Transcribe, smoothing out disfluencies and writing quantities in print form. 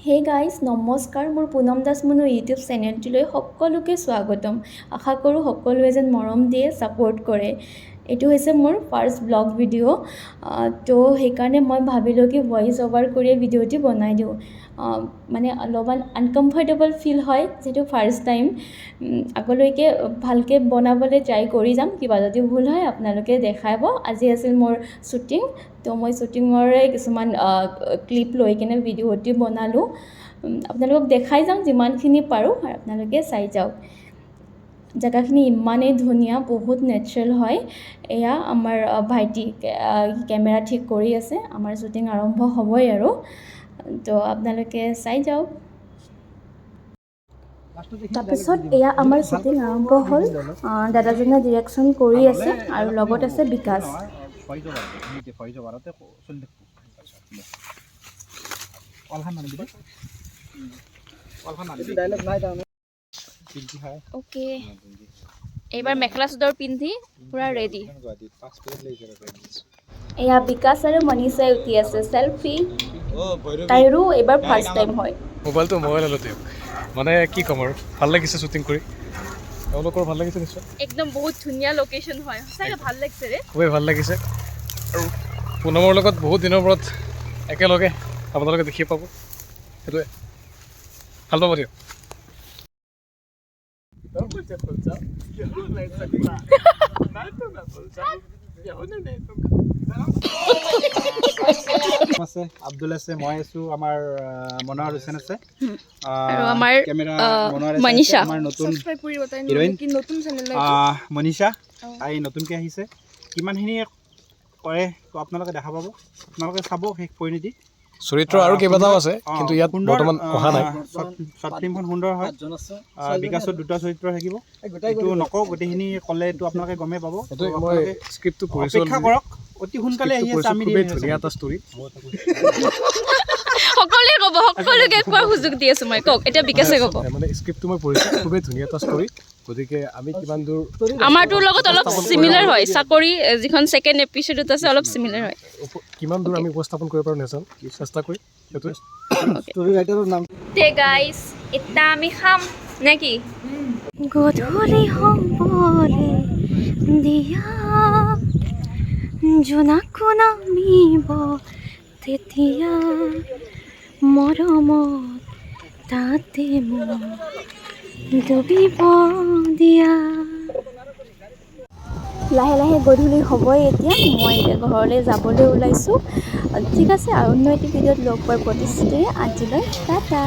Hey guys, নমস্কাৰ। মোৰ Punam Das Manu YouTube চেনেলটোলৈ সকলোকে স্বাগতম। আশা কৰোঁ সকলোৱে যেন মৰম দিয়ে, ছাপোৰ্ট কৰে। এইটো হৈছে মোৰ ফাৰ্ষ্ট ব্লগ ভিডিঅ'। ত' সেইকাৰণে মই ভাবিলোঁ কি ভইচ অভাৰ কৰিয়ে ভিডিঅ'টি বনাই দিওঁ। মানে অলপমান আনকমফৰ্টেবল ফিল হয়, যিহেতু ফাৰ্ষ্ট টাইম। আগলৈকে ভালকৈ বনাবলৈ ট্ৰাই কৰি যাম। কিবা যদি ভুল হয়, আপোনালোকে দেখাব। আজি আছিল মোৰ শ্বুটিং। ত' মই শ্বুটিঙৰে কিছুমান ক্লিপ লৈ কিনে ভিডিঅ'টি বনালোঁ। আপোনালোকক দেখাই যাম যিমানখিনি পাৰোঁ আৰু আপোনালোকে চাই যাওক। জেগাখিনি ইমানেই ধুনীয়া, বহুত নেচাৰেল হয়। এয়া আমাৰ ভাইটি, কেমেৰা ঠিক কৰি আছে। আমাৰ শ্বুটিং আৰম্ভ হ'বই আৰু। তো আপোনালোকে চাই যাওক। তাৰপিছত এয়া আমাৰ শ্বুটিং আৰম্ভ হ'ল। দাদাজনে ডিৰেকশ্যন কৰি আছে আৰু লগত আছে বিকাশ। ভইচ অভাৰ, ভইচ অভাৰতে চলি থাকিব। কলখান নানিবি দে, কলখান নানিবি। পিংকি খায়। অ'কে, এইবাৰ মেখেলা চাদৰ পিন্ধি পূৰা ৰেডি। এয়া বিকাশ আৰু মনীষাই উঠি আছে চেলফি। তাইৰো এইবাৰ ফাৰ্ষ্ট টাইম হয়। মোবাইলটো মই ল'লোঁ দিয়ক। মানে কি ক'ম আৰু, ভাল লাগিছে শ্বুটিং কৰি। তেওঁলোকৰ ভাল লাগিছে নিশ্চয়। একদম বহুত ধুনীয়া লোকেশ্যন হয়, সঁচাকৈ ভাল লাগিছে ৰে। খুবেই ভাল লাগিছে আৰু পুনমৰ লগত বহুত দিনৰ মূৰত একেলগে আপোনালোকে দেখি পাব, সেইটোৱে ভাল পাব দিয়ক। আছে আব্দুল আছে, মই আছো, আমাৰ মনোৱাৰ হুছেইন আছে আৰু আমাৰ, কেমেৰা মনোৱাৰ মনীষা। আমাৰ নতুন হিৰইন। হিৰইন মনীষা, তাই নতুনকৈ আহিছে। কিমানখিনি কৰে তো আপোনালোকে দেখা পাব, আপোনালোকে চাব শেষ পৰিণতি। চৰিত্ৰ আৰু কেইবাটাও আছে, কিন্তু ইয়াত সুন্দৰ, বৰ্তমান অহা নাই। শ্বৰ্ট ফিল্মখন সুন্দৰ হয়। বিকাশত দুটা চৰিত্ৰ থাকিব। এইটো নকওঁ, গোটেইখিনি ক'লেতো আপোনালোকে গমেই পাব। সেইটো তো মই আপোনালোকে স্ক্ৰিপ্টটো পঢ়িছোঁ। অপেক্ষা কৰক, অতি সোনকালে আহি আছে। আমি খুবেই ধুনীয়া এটা ষ্টৰী। সকলোৱে ক'ব, সকলোকে কোৱাৰ সুযোগ দি আছোঁ মই। কওক এতিয়া, বিকাশে ক'ব। মানে স্ক্ৰিপ্টটো মই পঢ়িছোঁ, খুবেই ধুনীয়া এটা ষ্টৰী। গতিকে আমি কিমান দূৰ আমাৰটোৰ লগত অলপ চিমিলাৰ হয়। চাকৰি যিখন ছেকেণ্ড এপিছডত আছে, অলপ চিমিলাৰ হয়। কিমান দূৰ আমি উপস্থাপন কৰিব পাৰোঁ নাজানো, চেষ্টা কৰিম, সেইটোৱে। তে গাইজ, এতিয়া আমি খাম নে কি? গধূলি হ'বলে দিয়া, জোনাকো নামিব তেতিয়া, মৰমত তাতে মোক ডুবিব দিয়া। লাহে লাহে গধূলি হ'বই এতিয়া। মই এতিয়া ঘৰলৈ যাবলৈ ওলাইছোঁ। ঠিক আছে, আৰু অন্য এটি ভিডিঅ'ত লগ পোৱাৰ প্ৰতিশ্ৰুতিৰে আজিলৈ টাটা।